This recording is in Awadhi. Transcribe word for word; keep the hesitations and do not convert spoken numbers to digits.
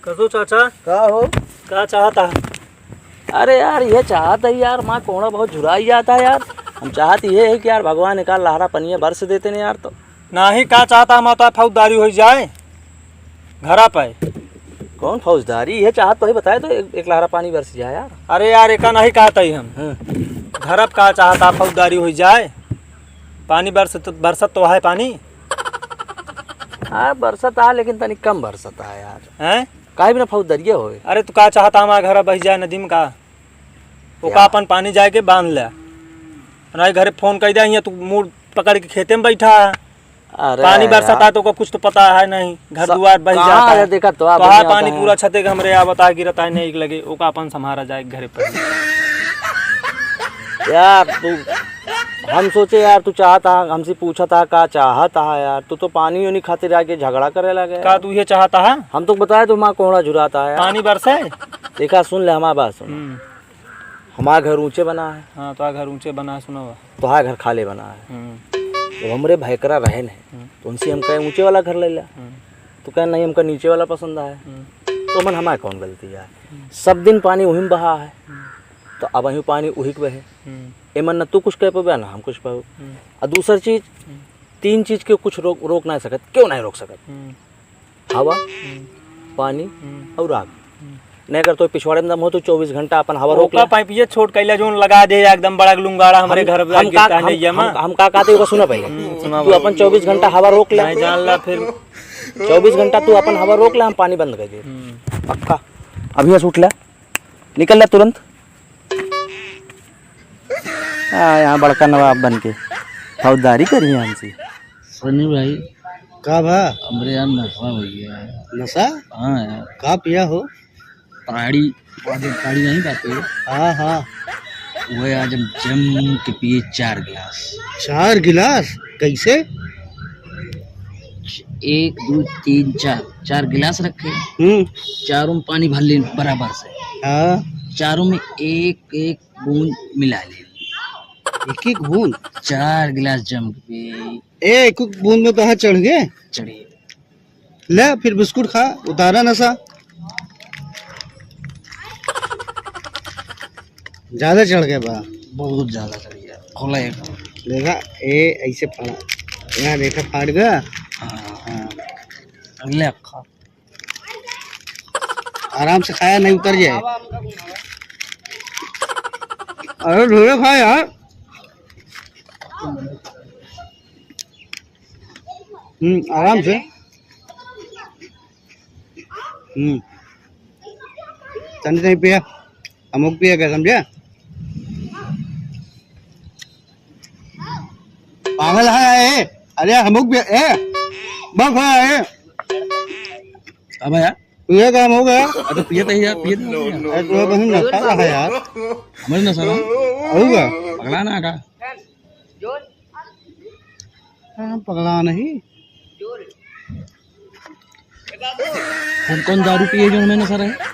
कसो चाचा? का हो? का चाहत ह? अरे यार, ये चाहत है यार, माँ कोहड़ा बहुत झुराई जाता है यार। हम चाहत ये है कि यार, भगवान एक आध लहरा पनिया बरस देते ने यार। तो नाही, का चाहत ह, माता फौजदारी होइ जाए घरा पे। कौन फौजदारी? ये चाहत तो ही बताए तो एक, एक लहरा पानी बरस जाए यार। अरे यार, एका नाही कहत ही हम। हाँ। घर अब का चाहत ह, फौजदारी होइ जाए, पानी बरसत, बरसत तो है पानी। हाँ, बरसत आ, लेकिन तनी कम बरसत आ यार। हैं? काहे बिना फौजदारिये होए? अरे, तू का चाहत ह, हमार घर बह जाए नदी में का? ओका यार। अपन पानी जाए के बांध ले। नहीं, घरे फोन कइ दे, हियाँ तू मूड़ पकड़ के खेते में बैठा है। अरे पानी बरसत यार। आ, तो ओका कुछ तो पता है नहीं, घर स-, दुआर बह कहाँ जाता है। है, देखा तो आप तोहार बढ़िया पानी होता है। पूरा छते के हमरे आवत आ, गिरत आ, नहीं लगे, ओका अपन संभारा जाए घरे पर। यार, तू हम सोचे यार, तू चाहत ह, हमसे पूछत ह, का चाहत ह यार? तू तो पानी उनी खातिर आके झगड़ा करे लगे का यार। तू ये चाहत ह? हम तो बताए, तू माँ कोहड़ा झुरात ह यार। पानी बरसे? देखा, सुन ले, हमार बात सुन। हम्म। हमार घर ऊंचे बना है। हाँ, तोहार घर ऊंचे बना है, सुना बा। तोहार घर खाले बना है। हम्म। तो हमरे भैकरा रहे नहीं, हम्म। तो उनसे हम कहे, "ऊंचे वाला घर ले ला।" हम्म। तो कहे, "नहीं, हमका नीचे वाला पसंद आया।" हम्म। तो मन हमार कौन गलती है? हम्म। सब दिन पानी उही में बहा है। हम्म। तो अब अही पानी उही के बहे। हम्म। एमन न तू कुछ कह पाबे, न हम कुछ पाबे। हम्म। आ दूसर चीज, हम्म। तीन चीज के कुछ रोक, रोक ना सकत, क्यों नहीं रोक सकत? हम्म। हवा, हम्म। पानी हम्म। और आग। हम्म। नहीं अगर तो पिछवाड़े में दम हो तो चउबीस घंटा अपन हवा रोक ओका ले। पाइपिये छोट कैला जोन लगा दे एकदम बड़ा लुंगाड़ा हमरे हम, घर हम का, गिरता हम, नहीं है हम, माँ। हम का कहते ओका सुना पहले। हम्म, सुना तू भाई। अपन चउबीस घंटा हवा रोक ले। नहीं जान ला फिर। चउबीस घंटा तू अपन हवा रोक ले, हम पानी बंद कर दे। हम्म। पक्का। अभी यहाँ से उठ ले, निकल ले तुरंत। हाँ, यहाँ बड़का नवाब बन के फौजदारी करी है हमसे। सनी भाई, का भा? हमरे यार नशा हो गया है। नशा? हाँ यार। का पिया हो? ताड़ी, आज ताड़ी नहीं खाते। हाँ, हाँ। वह आज हम जम के पिए चार गिलास। चार गिलास? कैसे? एक, दो, तीन, चार, चार गिलास रखे। हम्म। चारों में पानी भर लेन बराबर से। हाँ। चारों में एक एक बूंद मिला ले। एक एक बूंद? चार गिलास जम के। ए, एक एक बूंद में तो हाथ चढ़ गए। चढ़िए। ले, फिर बिस्कुट खा, उतारा नशा। ज्यादा चढ़ गए बा। बहुत ज्यादा चढ़ गया। खोला एक। देखा, ए, ऐसे फाड़ा। यहाँ देखा, फाड़ गया। हाँ। हाँ। ले, खा। आराम से खाया, नहीं उतर जाए। अरे, धीरे खा यार। हम्म, आराम से। हम्म। तनी तनी पिया, हमहू पिया के समझे? पागल है ए? अरे हमहू पिया ए? बस है ए? अब यार। पिए का हम हो गया। अरे पिए तो ही यार, पिए तो ही यार। अरे तो बहन नशा रहा यार। हमारे नशा रहा। होगा। पगला ना का? हाँ, पगला नहीं। कौन कौन दारू पिए जो हमें नशा रहे?